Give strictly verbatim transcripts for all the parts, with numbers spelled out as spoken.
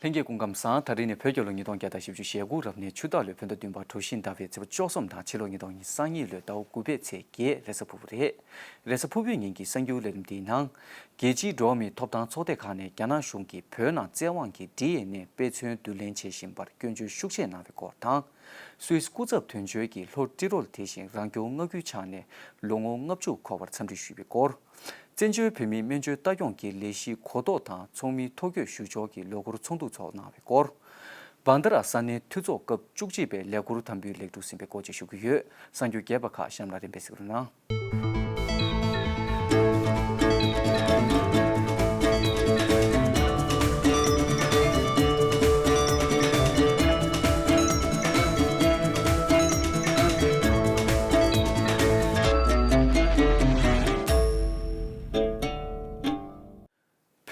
ལྷན་རྒྱས་སྐུ་ཁམས་བཟང་། ད་རིང་ནི་བོད་རྒྱལ་ལོ་ཉིས་སྟོང་བརྒྱ་དང་བཞི་བཅུ་ཞེ་དགུ་རབ་གནས་ཆུ་སྟག་ལོའི་བོད་ཟླ་བདུན་པ་གྲོ་བཞིན་ཟླ་བའི་ཚེས་པ་བཅུ་གསུམ་དང་ཕྱི་ལོ་ཉིས་སྟོང་ཉི་ཤུ་རྩ་གཉིས་ལོའི་ཟླ་བ་དགུ་པའི་ཚེས་བརྒྱད་རེས་གཟའ་ཕུར་བུ་རེད། རེས་གཟའ་ཕུར་བུའི་ཉིན་གྱི་གསར་འགྱུར་ལས་རིམ་འདིའི་ནང་། རྒྱལ་སྤྱིའི་འགྲོ་བ་མིའི་ཐོབ་ཐང་ཚོགས་སྡེ་ཁག་ནས་རྒྱ་ནག་གཞུང་གིས་བོད་ནང་བཙན་དབང་གིས་ཌི་ཨེན་ཨེ་དཔེ་མཚོན་བསྡུ་ལེན་བྱེད་བཞིན་པར་སྐྱོན་བརྗོད་ཤུགས་ཆེ་གནང་བའི་སྐོར་དང་། སུད་སི་སྐུ་ཚབ་དོན་གཅོད་ཀྱིས་ལྷོ་ཏི་རོལ་དེ་བཞིན་རང་སྐྱོང་མངའ་ཁུལ་ཆགས་ནས་ལོ་ངོ་ལྔ་བཅུ་འཁོར་བར་འཚམས་འདྲི་ཞུས་པའི་སྐོར། བཙན་བྱོལ་བོད་མིའི་སྨན་བཅོས་ལྟ་སྐྱོང་གི་ལས་གཞིའི་གོ་རྟོགས་དང་ཚོགས་མིའི་ཐོ་འགོད་ཞུ་ཕྱོགས་ཀྱི་ལོ་འཁོར་ཚོགས་འདུ་འཚོགས་གནང་བའི་སྐོར། བྷན་དྷ་ར་ས་གནས་འཐུས་ཚོགས་སྐབས་བཅུ་གཅིག་པའི་ལས་འཁུར་དམ་འབུལ་ལེགས་གྲུབ་ཟིན་པའི་སྐོར་བཅས་ཞུ་གི་ཡོད། གསར་འགྱུར་རྒྱས་པ་ཁག་གཤམ་ལ་རིམ་པས་གཟིགས་རོགས་གནང་།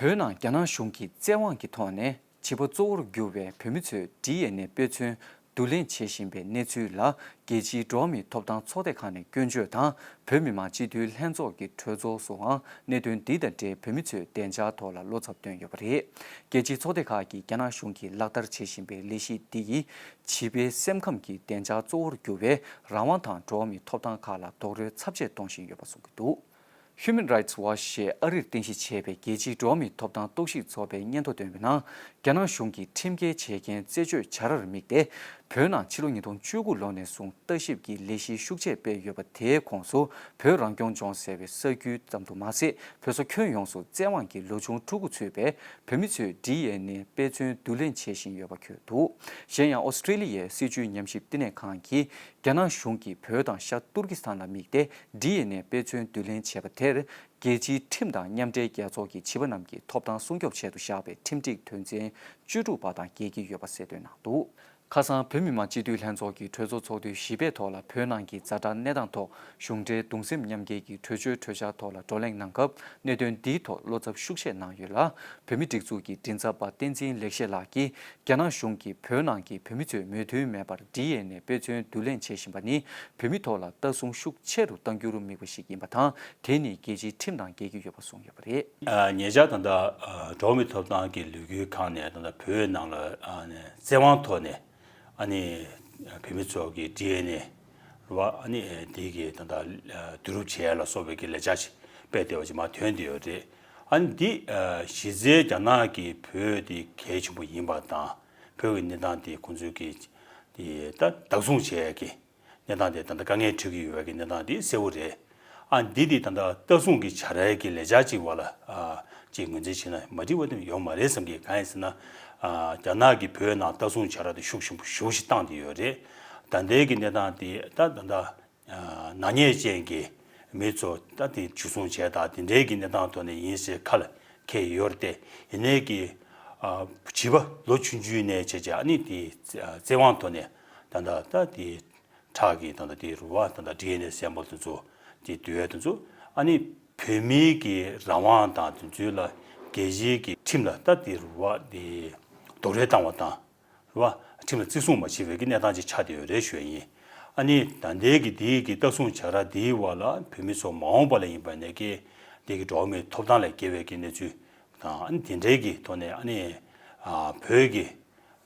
བོད་ནང་རྒྱ་ནག་གཞུང་གིས་བཙན་དབང་གི་ཐོག་ནས་བྱིས་པ་གཙོ་བོར་གྱུར་བའི་བོད་མི་ཚོས་ཌི་ཨེན་ཨེ་དཔེ་མཚོན་བསྡུ་ལེན་བྱེད་བཞིན་པའི་གནས་ཚུལ་ལ། རྒྱལ་སྤྱིའི་འགྲོ་བ་མིའི་ཐོབ་ཐང་ཚོགས་སྡེ་ཁག་ནས་སྐྱོན་བརྗོད་དང་། བོད་མི་མང་སྤྱི་འཐུས་ལྷན་ཚོགས་ཀྱི་གྲོས་ཚོགས་སུའང་གནད་དོན་འདི་དང་འབྲེལ་བོད་མི་ཚོས་བདེ་འཇགས་ཐོག་ལ་བློ་འཚབ་བཏོན་ཡོད་པ་རེད། རྒྱལ་སྤྱིའི་ཚོགས་སྡེ་ཁག་གིས་རྒྱ་ནག་གཞུང་གིས་ལག་བསྟར་བྱེད་བཞིན་པའི་ལས་གཞི་འདི་ཡིས་བྱིས་པའི་སེམས་ཁམས་ཀྱི་བདེ་འཇགས་གཙོ་བོར་གྱུར་བའི་རང་དབང་དང་འགྲོ་བ་མིའི་ཐོབ་ཐང་ཁག་ལ་རྡོག་རོལ་ཚབས་ཆེ་གཏོང་བཞིན་ཡོད་པ་གསུངས་ཀྱི་འདུག Human Rights Watch ཞེས་ཨ་རིར་རྟེན་གཞི་བྱས་པའི་རྒྱལ་སྤྱིའི་འགྲོ་བ་མིའི་ཐོབ་ཐང་རྟོག་ཞིབ་ཚོགས་པས་སྙན་ཐོ་བཏོན་པའི་ནང་། རྒྱ་ནག་གཞུང་གིས་ཁྲིམས་འགལ་བྱེད་མཁན་རྩད་གཅོད་བྱ་རར་དམིགས་ཏེ། བོད་ནང་ཕྱི་ལོ་ཉིས་སྟོང་བཅུ་དགུ་ལོ་ནས་བཟུང་ལྟ་ཞིབ་ཀྱི་ལས་གཞི་ཤུགས་ཆེ་སྤེལ་ཡོད་པ། དེའི་ཁོངས་སུ་བོད་རང་སྐྱོང་ལྗོངས་ཟེར་བའི་ས་ཁུལ་ཙམ་དུ་མ་ཟད། བོད་ས་ཁྱོན་ཡོངས་སུ་བཙན་དབང་གིས་ལོ་ཆུང་ཕྲུ་གུ་ཚུད་པའི་བོད་མི་ཚོའི་ཌི་ཨེན་ཨེ་དཔེ་མཚོན་བསྡུ་ལེན་བྱེད་བཞིན་ཡོད་པ་འཁོད་འདུག་གཞན་ཡང་། ཨོ་སི་ཀྲི་ལི་ཡའི་སྲིད་བྱུས་ཉམས་ཞིབ་བསྟི་གནས་ཁང་གིས། རྒྱ་ནག་གཞུང་གིས་བོད་དང་ཤར་ཏུར་ཀི་སི་ཐན་ལ་དམིགས་ཏེ་ཌི་ཨེན་ཨེ་དཔེ་མཚོན་བསྡུ་ལེན་བྱས་པ་དེར། རྒྱལ་སྤྱིའི་ཁྲིམས་དང་མཉམ་འབྲེལ་རྒྱལ་ཚོགས་ཀྱིས་བྱིས་པ་རྣམས་ཀྱི་ཐོབ་ཐང་སྲུང་སྐྱོབ་ཆེད་དུ་བཞག་པའི་ཁྲིམས་སྒྲིག་དོན་ཚན་བཅུ་དྲུག་པ་དང་འགལ་གྱི་ཡོད་པ་གསལ་སྟོན་གནང་འདུག་ཁ་སང་བོད་མི་མང་སྤྱི་འཐུས་ལྷན་ཚོགས་ཀྱི་གྲོས་ཚོགས་ཚོགས་དུས་བཞི་པའི་ཐོག་ལ། བོད་ནང་གི་ཛ་དྲག་གནས་སྟངས་ཐོག་གཞུང་འབྲེལ་གདུང་སེམས་མཉམ་སྐྱེད་ཀྱི་གྲོས་ཆོད་གྲོས་འཆར་ཐོག་ལ་བགྲོ་གླེང་གནང་སྐབས། གནད་དོན་འདིའི་ཐོག་བློ་འཚབ་ཤུགས་ཆེ་གནང་ཡོད་ལ། བོད་མིའི་སྒྲིག་འཛུགས་ཀྱི་མགྲིན་ཚབ་པ་བསྟན་འཛིན་ལེགས་བཤད་ལགས་ཀྱིས། རྒྱ་ནག་གཞུང་གིས་བོད་ནང་གི་བོད་མི་ཚོས་མོས་མཐུན་མེད་པར་ཌི་ཨེན་ཨེ་དཔེ་མཚོན་བསྡུ་ལེན་བྱེད་བཞིན་པ་ནི། བོད་མིའི་ཐོག་ལ་ལྟ་སྲུང་ཤུགས་ཆེ་རུ་གཏང་རྒྱུར་དམིགས་པ་ཞིག་ཡིན་པ་དང་། དེ་ནི་རྒྱལ་སྤྱིའི་ཁྲིམས་དང་འགལ་གྱི་ཡོད་པ་གསུངས་ཡོད་པ་རེད། ཉེ་ཆར་ད་ལྟ་འགྲོ་བ་མིའི་ཐོབ་ཐང་གི་ལས་འགུལ་ཁག་ནས་ད་ལྟ་བོད་ནང་ལ་བཙན་དབང་ཐོག་ནས་ཨ་ནི་བོད་མི་ཚོ་གི་ཌི་ཨེན་ཨེ་རུ་བ་ཨ་ནི་དེ་གི་ད་ལྟ་བསྡུ་རུབ་བྱས་ལ་སོགས་པའི་གི་ལས་འཆར་ཞིག་སྤེལ་བསྡད་པ་ཅིག་མར་ཐོན་བསྡད་ཡོད་རེད། ཨ་ནི་འདི་གཞི་རྩའི་རྒྱ་ནག་གིས་བོད་དེ་གལ་ཆེན་པོ་ཡིན་པ་དང་། བོད་ཀྱི་གནས་སྟངས་དེ་ཁོང་ཚོས་ཀྱི་དེ་ད་བདག་བཟུང་བྱས་ཀྱི་གནས་སྟངས་དེ་ད་ལྟ་དཀའ་ངལ་འཕྲད་ཀྱི་ཡོད་པའི་གི་གནས་སྟངས་དེ་གསལ་བོ་རེད། ཨ་འདི་དེ་ད་ལྟ་ལྟ་སྲུང་གི་བྱ་རའི་གི་ལས་འཆར་ཅིག་བ་ལ་ཅིག་ངོས་འཛིན་བྱས་ན་མ་འགྲིག་པ་དེ་ཡོད་མ་རེད་བསམ་གི། གང་ཡིན་ཟེར་ན། རྒྱ་ནག་གིས་བོད་ནང་ལྟ་སྲུང་བྱ་ར་དེ་ཤུགས་ཆེན་པོ་ཞེ་པོ་ཞིག་བཏང་བསྡད་ཡོད་རེད། ད་ལྟའི་གི་གནས་སྟངས་དེ་ད་ད་ལྟ་ནག་ཉེས་ཅན་གྱི་མི་ཚོ་ད་དེ་འཇུ་བཟུང་བྱས་དང་དེ་འདྲའི་གི་གནས་སྟངས་ཐོག་ནས་ཡིན་ཟེར་ཁ་ལ་འཁྱེར་ཡོད་རེད་དེ། ཡིན་ནའི་གི་བྱིས་པ་ལོ་ཆུང་ཆུང་ནས་བྱས་བྱས་ཨ་ནི་དེ་བཙན་དབང་ཐོག་ནས་ད་ད་ད་དེ་ཁྲག་གི་ད་ད་དེ་རུ་བ་ད་ད་ཌི་ཨེན་ཨེ་སེམ་པལ་དེ་ཚོ་དེ་བསྡུ་ཡས་དེ་ཚོ་ཨ་ནི་བོད་མིའི་གི་རང་དབང་དང་དེ་ཚོའི་ལ་རྒྱལ་སྤྱིའི་གི་ཁྲིམས་ལ་ད་དེ་རུ་བ་དེ་རྡོག་རོལ་བཏང་བ་དང་། རེད་བ། ཁྲིམས་ལ་བརྩི་སྲུང་མ་བྱས་པའི་གི་གནས་སྟངས་ཅིག་ཆགས་བསྡད་ཡོད་རེད་ཞུ་ཡ་ཡིན། ཨ་ནི་ད་ལྟའི་གི་དེའི་གི་ལྟ་སྲུང་བྱ་ར་དེའི་བར་ལ་བོད་མི་ཚོ་མ་འོངས་པ་ལ་ཡིན་པ་ནས་ཀྱི་དེའི་གི་འགྲོ་བ་མིའི་ཐོབ་ཐང་ལ་འགལ་བའི་གི་གནས་ཚུལ་དང་། ཨ་ནི་དེ་འདྲའི་གི་ཐོག་ནས་ཨ་ནི་བོད་ཀྱི་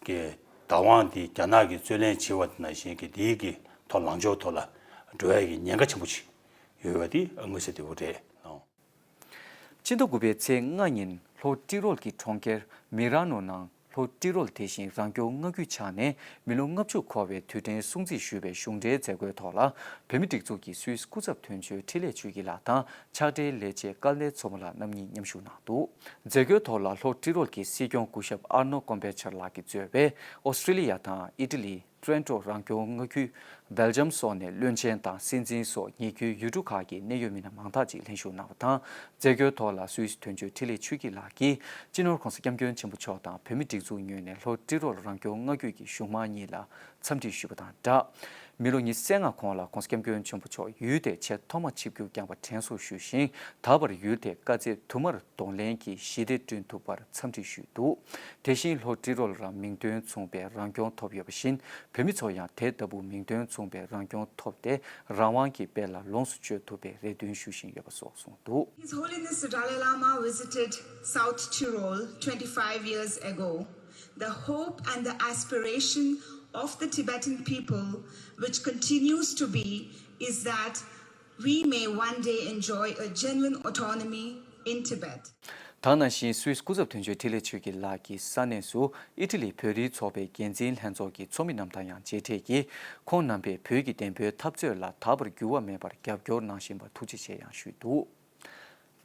གི་བདག་དབང་དེ་རྒྱ་ནག་གིས་རྩོད་ལེན་བྱས་པ་དེ་ནང་བཞིན་གི་དེའི་གི་ཐོག་ལངས་ཕྱོགས་ཐོག་ལ་འགྲོ་ཡ་གི་ཉེན་ཁ་ཆེན་པོ་ཅིག་ཡོད་པ་དེ་མངོན་གསལ་དོད་པོ་རེད། སྤྱི་ཟླ་དགུ་པའི་ཚེས་ལྔ་ཉིན་ལྷོ་ཏི་རོལ་གྱི་གྲོང་ཁྱེར་མི་ར་ནོ་ནང་ལྷོ་ཏི་རོལ་དེ་བཞིན་རང་སྐྱོང་མངའ་ཁུལ་ཆགས་ནས་མི་ལོ་ལྔ་བཅུ་འཁོར་བའི་དུས་དྲན་སྲུང་བརྩི་ཞུས་པའི་གཞུང་འབྲེལ་མཛད་སྒོའི་ཐོག་ལ། བོད་མིའི་སྒྲིག་འཛུགས་ཀྱི་སུད་སི་སྐུ་ཚབ་དོན་གཅོད་འཕྲིན་ལས་ཆོས་སྐྱིད་ལགས་དང་ཕྱག་སྦྲེལ་ལས་བྱེད་ཀར་ལེ་མཚོ་མོ་ལགས་རྣམ་གཉིས་མཉམ་ཞུགས་གནང་འདུག་མཛད་སྒོའི་ཐོག་ལ་ལྷོ་ཏི་རོལ་གྱི་སྲིད་སྐྱོང་སྐུ་ཞབས་ཨར་ནོ་ཀོམ་པེ་ཆར་ལགས་ཀྱིས་གཙོས་པའི་ཨོ་སི་ཀྲི་ལི་ཡ་དང་ཨི་ཊ་ལི། ཏྲེན་ཏོ་རང་སྐྱོང་མངའ་ཁུལ། སྦེལ་ཇམ་སོགས་ནས་བློན་ཆེན་དང་སྲིད་འཛིན་སོགས་ཉེ་ཁུལ་ཡུལ་གྲུ་ཁག་གི་གནད་ཡོད་མི་སྣ་མང་དག་ཅིག་ལྷན་ཞུགས་གནང་བ་དང་། མཛད་སྒོའི་ཐོག་ལ་སུད་སི་དོན་གཅོད་འཕྲིན་ལས་ཆོས་སྐྱིད་ལགས་ཀྱིས་སྤྱི་ནོར་༸གོང་ས་༸སྐྱབས་མགོན་ཆེན་པོ་མཆོག་དང་བོད་མིའི་སྒྲིག་འཛུགས་ངོས་ནས་ལྷོ་ཏི་རོལ་རང་སྐྱོང་མངའ་ཁུལ་གྱི་གཞུང་མང་གཉིས་ལ་འཚམས་འདྲི་ཞུས་པ་དང་སྦྲགས། མི་ལོ་ཉི་ཤུ་རྩ་ལྔ་གོང་ལ་༸གོང་ས་༸སྐྱབས་མགོན་ཆེན་པོ་མཆོག་ཡུལ་དེར་ཆེས་ཐོག་མ་ཆིབས་བསྒྱུར་བསྐྱངས་པ་དྲན་གསོ་ཞུས་ཤིང་། ད་བར་ཡུལ་དེར་དཀའ་སྤྱད་དུ་མར་གདོང་ལེན་གྱིས་ཞི་བདེ་བསྐྲུན་ཐུབ་པར་འཚམས་འདྲི་ཞུས་འདུག་དེ་བཞིན་ལྷོ་ཏི་རོལ་རང་མིང་དོན་མཚུངས་པའི་རང་སྐྱོང་ཐོབ་ཡོད་པ་བཞིན། བོད་མི་ཚོ་ཡང་དེ་ལྟ་བུ་མིང་དོན་མཚུངས་པའི་རང་སྐྱོང་ཐོབ་སྟེ། རང་དབང་གི་དཔལ་ལ་ལོངས་སུ་སྤྱོད་ཐུབ་པའི་རེ་འདུན་ཞུ་བཞིན་ཡོད་པ་སོགས་གསུངས་འདུག His Holiness the Dalai Lama visited South Tirol twenty-five years ago. The hope and the aspiration of the Tibetan people, which continues to be, is that we may one day enjoy a genuine autonomy in Tibet. ད་ནང་བཞིན་སུད་སི་སྐུ་ཚབ་དོན་གཅོད་འཕྲིན་ལས་ཆོས་སྐྱིད་ལགས་ཀྱིས་ས་གནས་སུ་ཨི་ཊ་ལི་བོད་རིགས་ཚོགས་པའི་འགན་འཛིན་ལྷན་ཚོགས་ཀྱི་ཚོགས་མི་རྣམས་དང་ཡང་མཇལ་འཕྲད་ཀྱིས། ཁོང་རྣམ་པས་བོད་ཀྱི་བདེན་པའི་འཐབ་རྩོད་ལ་དག་པར་འགྱུར་བ་མེད་པར་རྒྱབ་སྐྱོར་གནང་བཞིན་པར་ཐུགས་རྗེ་ཆེ་ཡང་ཞུས་འདུག།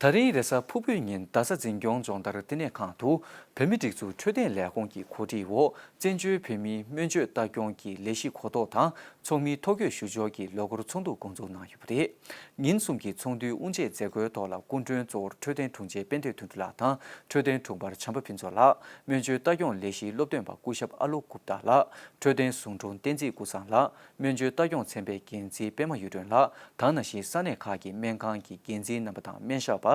ད་རིང་རེས་གཟའ་ཕུར་བུའི་ཉིན་རྡ་ས་འཛིན་སྐྱོང་སྦྱོང་བརྡར་བསྟི་གནས་ཁང་དུ་བོད་མིའི་སྒྲིག་འཛུགས་འཕྲོད་བསྟེན་ལས་ཁུངས་ཀྱི་གོ་སྒྲིག་འོག་བཙན་བྱོལ་བོད་མིའི་སྨན་བཅོས་ལྟ་སྐྱོང་གི་ལས་གཞི་གོ་རྟོགས་དང་ཚོགས་མིའི་ཐོ་འགོད་ཞུ་སྦྱོར་གྱི་ལོ་འཁོར་ཚོགས་འདུ་འགོ་འཛུགས་གནང་ཡོད་པ་རེད། ཉིན་གསུམ་གྱི་ཚོགས་འདུའི་དབུ་འབྱེད་མཛད་སྒོའི་ཐོག་ལ་སྐུ་མགྲོན་གཙོ་བོར་འཕྲོད་བསྟེན་དྲུང་ཆེ་དཔལ་ལྡན་དོན་གྲུབ་ལགས་དང་། འཕྲོད་བསྟེན་དྲུང་འཕར་བྱམས་པ་ཕུན་ཚོགས་ལགས། སྨན་བཅོས་ལྟ་སྐྱོང་ལས་གཞིའི་སློབ་སྟོན་པ་སྐུ་ཞབས་ཨ་ལོ་གུཔྟ་ལགས། འཕྲོད་བསྟེན་ཟུང་དྲུང་བསྟན་འཛིན་ཀུན་བཟང་ལགས། སྨན་བཅོས་ལྟ་སྐྱོང་ཚན་པའི་འགན་འཛིན་པད་མ་གཡུ་སྒྲོན་ལགས། ད་ནང་བཞིན་ས་གནས་ཁག་གི་སྨན་ཁང་གི་འགན་འཛིན་རྣམ་པ་དང་སྨན་ཞབས་པ།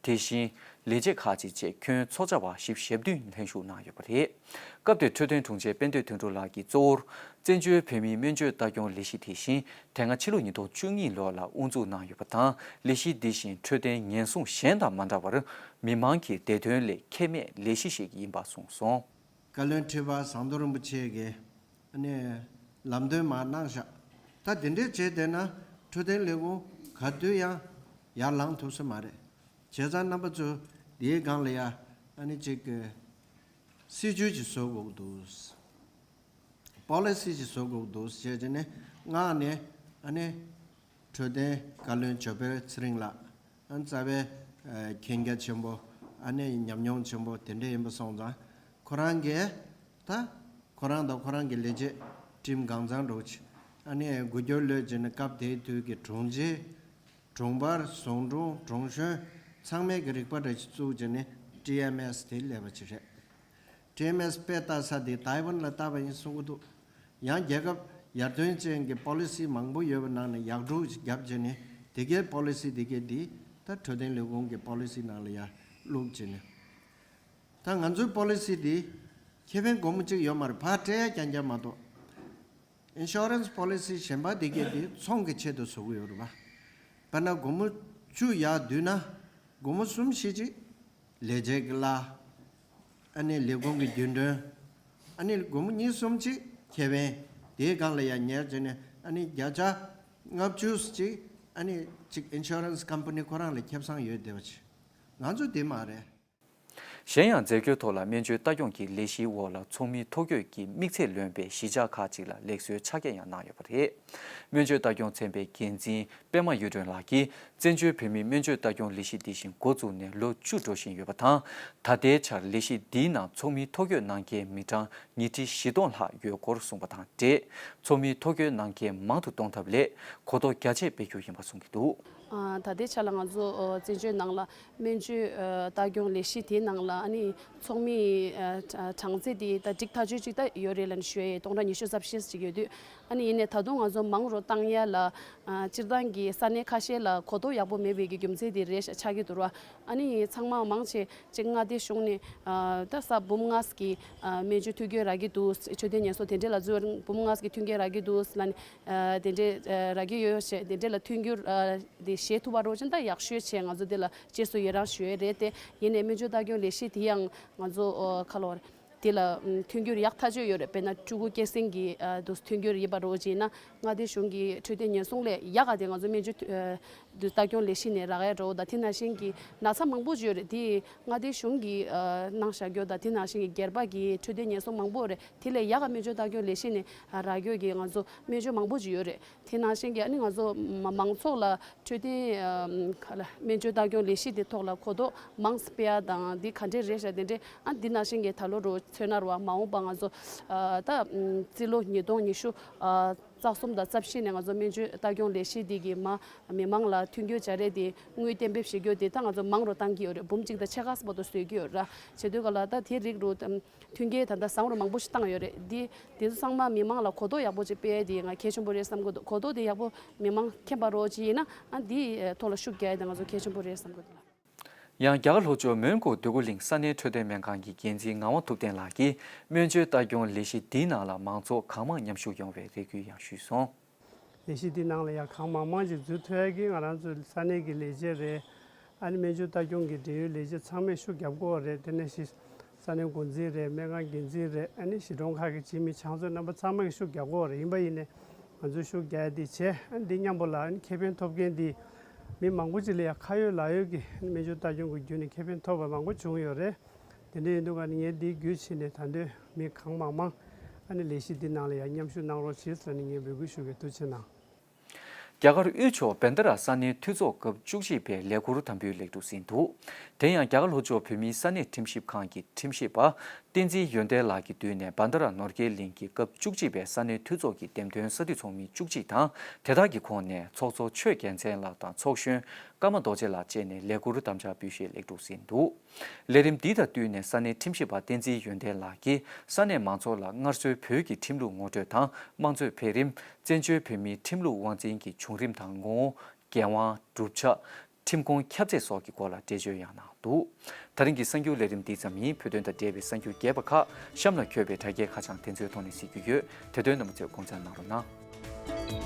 དེ་བཞིན་ལས་བྱེད་ཁག་ཅིག་བཅས་ཁྱོན་ཚོགས་བཅར་བ་བཞི་བཅུ་ཞེ་བདུན་ལྷན་ཞུགས་གནང་ཡོད་པ་རེད། སྐབས་དེར་འཕྲོད་བསྟེན་དྲུང་ཆེ་དཔལ་ལྡན་དོན་གྲུབ་ལགས་ཀྱིས་གཙོ་བོར་བཙན་བྱོལ་བོད་མིའི་སྨན་བཅོས་ལྟ་སྐྱོང་ལས་གཞི་དེ་བཞིན་དེ་སྔ་ཕྱི་ལོ་ཉིས་སྟོང་བཅུ་གཉིས་ལོ་ལ་དབུ་འཛུགས་གནང་ཡོད་པ་དང་། ལས་གཞི་འདི་བཞིན་འཕྲོད་བསྟེན་ཉེན་སྲུང་གཞན་དང་མ་འདྲ་བར་མི་མང་གི་བདེ་དོན་ལས་ཁེ་མེད་ལས་གཞི་ཞིག་ཡིན་པ་གསུངས་སོང་། བཀའ་བློན་ཁྲི་པ་ཟམ་གདོང་རིན་པོ་ཆེ་གིས་ཨ་ནི་ལམ་སྟོན་མར་གནང་ཤག། ད་དེ་འདྲས་བྱས་བསྡད་ན་འཕྲོད་བསྟེན་ལས་ཁུངས་ག་དུས་ཡང་ཡར་ལངས་ཐུབ་ས་མ་རེད། བྱས་ཙང་རྣམ་པ་ཚོ་དེའི་སྒང་ལ་ཡ་ཨ་ནི་ཅིག་གི་སྲིད་ཇུས་ཅིག་བཟོ་དགོས་འདུག། པོ་ལི་སི་ཅིག་བཟོ་དགོས་འདུག་ཞེས་བྱས་ནས་མངགས་ནས་ཨ་ནི་འཕྲོད་བསྟེན་བཀའ་བློན་ཇོ་བོད་ཚེ་རིང་ལགས། ཨ་ནི་རྩ་བའི་ཨ་མཁྱེན་རྒྱ་ཆེན་པོ། ཨ་ནི་ཉམས་མྱོང་ཆེན་པོ་དེ་འདྲ་ཡིན་པ་སོང་ཙང་ཁོ་རང་གིས་ད་ཁོ་རང་དང་ཁོ་རང་གི་ལས་བྱེད་ཊིམ་གང་ཚང་འགྲོ་ཆེ། ཨ་ནི་འགུལ་སྐྱོད་ལོས་བྱས་ནས་སྐབས་དེའི་དུས་ཀྱི་དྲུང་ཆེ། དྲུང་འཕར། ཟུང་དྲུང་། དྲུང་གཞོན་ཚང་མས་ཀྱི་རིག་པ་འདྲ་ཞིག་བཙུགས་བྱས་ནས་ཊི་ཨེམ་ཨེས་དེ་སླེབས་པ་ཅིག་རེད། ཊི་ཨེམ་ཨེས་དཔེ་ལྟ་ས་དེ་ཏའེ་ཝན་ལ་ལྟ་བ་ཡིན་གསུང་གི་འདུག། ཡང་རྒྱལ་ཁབ་ཡར་ཐོན་ཅན་གྱི་པོ་ལི་སི་མང་པོ་ཡོད་པའི་ནང་ནས་ཡག་སྒྲུག་ཅིག་བརྒྱབ་བྱས་ནས་དེ་གའི་པོ་ལི་སི་དེ་གའི་འདི་ད་འཕྲོད་བསྟེན་ལས་ཁུངས་ཀྱི་པོ་ལི་སི་ནང་ལ་ཡར་བླུགས་བྱས་ནས། ད་ང་ཚོའི་པོ་ལི་སི་འདི་ཁེ་ཕན་སྒོར་མོ་གཅིག་ཡོད་མ་རེད། ཕར་སྤྲད་ཡ་རྐྱང་རྐྱང་མ་གཏོགས། ཨིན་ཤོ་རན་སི་པོ་ལི་སི་གཞན་པ་འདི་གས་འདི་ཚོང་གི་ཆེད་དུ་བཟོ་གི་ཡོད་རེད་པ། དཔེར་ན་སྒོར་མོ་བཅུ་ཡར་བསྡུས་ན་སྒོར་མོ་གསུམ་བཞི་ཅིག་ལས་བྱེད་ཀྱི་གླ། ཨ་ནི་ལས་ཁུངས་ཀྱི་རྒྱུན་གྲོན། ཨ་ནི་སྒོར་མོ་གཉིས་གསུམ་ཅིག་ཁེ་ཕན། དེའི་སྒང་ལ་ཡང་ཉེར་བྱས་ནས་ཨ་ནི་བརྒྱ་ཆ་ལྔ་བཅུ་ཅིག་ཨ་ནི་ཅིག་ཨིན་ཤོ་རན་སི་ཀམ་པ་ནི་ཁོ་རང་ལ་ཁེ་བཟང་ཡོད་བསྡད་པ་ཅིག། ང་ཚོ་དེ་མ་རེད། གཞན་ཡང་མཛད་སྒོའི་ཐོག་ལ་སྨན་བཅོས་ལྟ་སྐྱོང་གི་ལས་གཞིའི་འོག་ལ་ཚོགས་མིའི་ཐོ་འགོད་ཀྱི་དམིགས་ཚད་ལོན་པའི་གཞིས་ཆགས་ཁག་ཅིག་ལ་ལེགས་གསོའི་ཕྱག་འཁྱེར་ཡང་གནང་ཡོད་པ་རེད། སྨན་བཅོས་ལྟ་སྐྱོང་ཚན་པའི་འགན་འཛིན་པད་མ་གཡུ་སྒྲོན་ལགས་ཀྱིས་བཙན་བྱོལ་བོད་མིའི་སྨན་བཅོས་ལྟ་སྐྱོང་ལས་གཞི་འདི་བཞིན་འགོ་བཙུགས་ནས་ལོ་བཅུ་འགྲོ་བཞིན་ཡོད་པ་དང་། ད་ལྟའི་ཆར་ལས་གཞི་འདིའི་ནང་ཚོགས་མིའི་ཐོ་འགོད་གནང་མཁན་མི་གྲངས་ཉིས་ཁྲི་བཞི་སྟོང་ལྷག་ཡོད་སྐོར་གསུངས་པ་དང་འབྲེལ། ཚོགས་མིའི་ཐོ་འགོད་གནང་མཁན་མང་དུ་གཏོང་ཐབས་སླད་གོ་རྟོགས་རྒྱ་ཆེ་སྤེལ་རྒྱུ་ཡིན་པ་གསུངས་ཀྱི་འདུག། ཨ། ད་ལྟའི་ཆ་ལ་ང་ཚོ་ཨ་བཙན་བྱོལ་ནང་ལ་སྨན་བཅོས་ཨ་ལྟ་སྐྱོང་ལས་གཞི་དེའི་ནང་ལ་ཨ་ནི་ཚོགས་མི་ཨ་གྲངས་ཚད་དེ་ད་འགྲིག་ཐག་ཆོད་ཅིག་ད་ཡོད་རེད་ལབ་ནས་ཞུ་ཡས། སྟོང་ཕྲག་ཉི་ཤུ་རྩ་བཞི་ཅིག་ཡོད་དུས། ཨ་ནི་ཡིན་ནའི་ད་དུང་ང་ཚོ་མང་རུ་བཏང་ཡ་ལ་ཨ་སྤྱིར་བཏང་གི་ས་གནས་ཁ་ཤས་ལ་གོ་རྟོགས་ཡག་པོ་མེད་པའི་གི་རྒྱུ་མཚན་དེ་རེད་ཤག་ཆགས་ཀྱི་འདུག་ར། ཨ་ནི་ཚང་མ་མང་ཆེ་གཅིག་མངའ་སྡེ་གཞུང་ནས་ཨ་ད་ས་འབུམ་ལྔ་གི་ཨ་སྨན་བཅོས་མཐུན་འགྱུར་རག་གི་འདུག། འཕྲོད་བསྟེན་ཉེན་སྲུང་དེ་འདྲས་ལ་འཛུལ་བ་རིང་འབུམ་ལྔ་གི་མཐུན་རྐྱེན་རག་གི་འདུག་ལབ་ནས། ཨ་དེ་འདྲས་ཨ་རག་གི་ཡོད་ཡོད་བྱས། དེ་འདྲས་ལ་མཐུན་འགྱུར་ཨ་དེ་བཞེས་ཐུབ་པ་རོགས་ཅན་ད་ཡག་ཤོས་བྱས། ང་ཚོ་དེ་ལ་རྗེས་སུ་ཡི་རང་ཞུ་ཡས་རེད་དེ། ཡིན་ནའི་སྨན་བཅོས་ལྟ་སྐྱོང་ལས་གཞི་དེ་ཡང་ང་ཚོ་ཨ་ག་ལབ་དགོས་རེད། དེ་ལ་ཨམ་མཐུན་འགྱུར་ཡག་ཐག་ཆོད་ཡོད་རེད། དཔེར་ན་ཕྲུ་གུ་སྐྱེད་སྲིང་གི་ཨ་དུ་མཐུན་འགྱུར་ཡིན་པ་རོགས་ཅན་ཡིན་ན་མངའ་སྡེ་གཞུང་གི་འཕྲོད་བསྟེན་ཉེན་སྲུང་ལས་ཡག་ག་དེ་ང་ཚོ་སྨན་བཅོས་ཨ་དུ་ལྟ་སྐྱོང་ལས་གཞི་ནས་རག་ཡ་འགྲོ་ད། དེ་ནང་བཞིན་གྱི་ན་ཚ་མང་པོ་ཅིག་ཡོད་རེད། དེ་མངའ་སྡེ་གཞུང་གིས་ཨ་གནང་བཞག་རྒྱུ་ད། དེ་ནང་བཞིན་གྱི་སྒེར་པ་གི་འཕྲོད་བསྟེན་ཉེན་སྲུང་མང་པོ་རེད། དེ་ལས་ཡག་ག་སྨན་བཅོས་ལྟ་སྐྱོང་ལས་གཞི་ནས་ཨ་རག་རྒྱུ་གི་ང་ཚོ་སྨན་བཅོས་མང་པོ་ཅིག་ཡོད་རེད། དེ་ནང་བཞིན་གྱི་ཨ་ནི་ང་ཚོ་མ་མང་ཚོགས་ལ་འཕྲོད་བསྟེན་ཨམ་ག་ལ་སྨན་བཅོས་ལྟ་སྐྱོང་ལས་གཞི་དེ་ཐོག་ལ་གོ་རྟོགས་མང་ཙམ་སྤེལ་ཡ་དང་། འདི་ག་འདྲས་རེད་ཤག་དེ་འདྲས། ཨ་འདི་ནང་བཞིན་གྱི་ད་ལོ་རུ་མཚོན་ན་རུ་བ་མ་འོངས་པ་ང་ཚོ་ཨ་ད་ཨམ་རྩིས་ལོ་ཉིས་སྟོང་ཉི་ཤུ་ཨ་རྩ་གསུམ་དང་རྩ་བཞི་ནས་ང་ཚོ་སྨན་བཅོས་ལྟ་སྐྱོང་ལས་གཞི་འདི་གི་མ་མི་མང་ལ་མཐུན་འགྱུར་བྱ་རེས་དེ་དངུལ་གཏན་འབེབས་བྱེད་རྒྱུ་དེ་ད་ང་ཚོ་མང་རུ་བཏང་གི་ཡོད་རེད། འབུམ་གཅིག་དང་ཕྱེད་ཀ་ཙམ་བར་དུ་བཟོས་ཀྱི་ཡོད་ར། བྱེད་དུས་ག་ལ་ད་དེ་རིགས་རུ་ཨམ་མཐུན་རྐྱེན་ད་ལྟ་བཟང་རུ་མང་པོ་ཞིག་བཏང་ཡོད་རེད། འདི་འདི་ཚོ་ཚང་མ་མི་མང་ལ་གོ་རྟོགས་ཡག་པོ་ཅིག་སྤེལ་ཡས་དེ་ང་གལ་ཆེན་པོ་རེད་བསམ་གྱི་འདུག། གོ་རྟོགས་དེ་ཡག་པོ་མི་མང་མཁྱེན་པ་རོགས་ཅིག་ཡིན་ན་ཨ་འདི་ཐོག་ལ་ཤུགས་རྒྱག་ཡས་དེ་ང་ཚོ་གལ་ཆེན་པོ་རེད་བསམ་གྱི་འདུག། ཡང་རྒྱ་གར་ལྷོ་ཕྱོགས་མོན་གྷོ་འདོད་རྒུ་གླིང་ས་གནས་འཕྲོད་བསྟེན་སྨན་ཁང་གི་འགན་འཛིན་ངག་དབང་ཐུབ་བསྟན་ལགས་ཀྱིས་སྨན་བཅོས་ལྟ་སྐྱོང་ལས་གཞི་འདིའི་ནང་ལ་མང་ཚོགས་གང་མང་མཉམ་ཞུགས་ཡོང་བའི་རེ་སྐུལ་ཡང་ཞུས་སོང་། ལས་གཞི་འདི་ནང་ལ་ཡང་གང་མང་མང་ཅིག་འཛུལ་ཐུབ་ཡ་གི་ང་རང་ཚོ་ས་གནས་ཀྱི་ལས་བྱེད་རེད། ཨ་ནི་སྨན་བཅོས་ལྟ་སྐྱོང་གི་འབྲེལ་ཡོད་ལས་བྱེད་ཚང་མས་ཤུགས་རྒྱབ་དགོས་པ་རེད། དེ་ནས་ཤི་ ས་གནས་འགོ་འཛིན་རེད། སྨན་ཁང་འགན་འཛིན་རེད། ཨ་ནི་གཞིས་གྲོང་ཁག་གི་སྤྱི་མི་ཕྱག་མཛོད་རྣམ་པ་ཚང་མ་གིས་ཤུགས་རྒྱག་དགོས་རེད། ཡིན་པ་ཡིན་ནའི་ང་ཚོས་ཤུགས་རྒྱག་ཡ་འདི་བྱས། ཨ་ནི་འདི་མཉམ་པོ་ལ་ཨ་ནི་ཁེ་ཕན་ཐོབ་མཁན་འདི་མི་མང་པོ་ཅིག་ལ་ཡ་ཁ་ཡོད་ལག་ཡོད་ཀྱི་ཨ་ནི་སྨན་བཅོས་ལྟ་སྐྱོང་གི་བརྒྱུད་ནས་ཁེ་ཕན་ཐོབ་པ་མང་པོ་བྱུང་ཡོད་རེད། དེ་འདྲ་ཡིན་དུས་ཀ་ནི་ངས་འདི་བརྒྱུད་བྱས་ནས་ད་དུང་མི་གང་མང་མང་ཨ་ནི་ལས་གཞི་འདི་ནང་ལ་ཡ་མཉམ་ཞུགས་གནང་རོགས་བྱེད་ཟེར་ནས་ངས་འབོད་སྐུལ་ཞུ་གི། ཐུགས་རྗེ་གནང་། རྒྱ་གར་དབུས་ཕྱོགས་བན་ད་ར་ས་གནས་འཐུས་ཚོགས་སྐབས་བཅུ་གཅིག་པའི་ལས་འཁུར་དམ་འབུལ་ལེགས་གྲུབ་ཟིན་འདུག་དེ་ཡང་རྒྱ་གར་ལྷོ་ཕྱོགས་བོད་མིའི་ས་གནས་ཁྲིམས་ཞིབ་ཁང་གི་ཁྲིམས་ཞིབ་པ་བསྟན་འཛིན་ཡོན་ཏན་ལགས་ཀྱིས་བསྡུས་ནས་བན་ད་ར་ནོར་རྒྱས་གླིང་གི་སྐབས་བཅུ་གཅིག་པའི་ས་གནས་འཐུས་ཚོགས་ཀྱི་འདེམས་ཐོན་ས་འཐུས་ཚོགས་མི་བཅུ་གཅིག་དང་དེ་དག་གི་ཁོངས་ནས་ཚོགས་གཙོ་ཆོས་རྒྱལ་མཚན་ལགས་དང་ཚོགས་གཞོན་ཀརྨ་རྡོ་རྗེ་ལགས་བཅས་ནས་ལས་འཁུར་དམ་བཅའ་འབུལ་བཞེས་ལེགས་གྲུབ་ཟིན་འདུག་ལས་རིམ་འདི་དང་བསྟུན་ནས་ས་གནས་ཁྲིམས་ཞིབ་པ་བསྟན་འཛིན་ཡོན་ཏན་ལགས་ཀྱིས་ས་གནས་མང་ཚོགས་ལ་སྔར་སྲོལ་བོད་ཀྱི་ཁྲིམས་ལུགས་ངོ་སྤྲོད་དང་དམངས་གཙོའི་འཕེལ་རིམ། བཙན་བྱོལ་བོད་མིའི་ཁྲིམས་ལུགས་དབང་འཛིན་གྱི་བྱུང་རིམ་དང་ངོ་བོ། འགན་དབང་། གྲུབ་ཆ། ཁྲིམས་ཁུངས་ཁྱབ་ཚད་སོགས་ཀྱི་སྐོར་ལ་འགྲེལ་བརྗོད་ཡང་གནང་འདུག་དེ་རིང་གི་གསར་འགྱུར་ལས་རིམ་འདི་ཙམ་ཡིན། བོད་དོན་དང་འབྲེལ་བའི་གསར་འགྱུར་རྒྱས་པ་ཁག་གཤམ་ལ་འཁོད་པའི་དྲ་རྒྱའི་ཁ་བྱང་དེ་ཚོའི་ཐོག་ནས་གཟིགས་རྒྱུ་ཡོད། དེ་དོན་རྣམ་པ་ཚོས་དགོངས་འཇགས་གནང་རོགས་གནང་།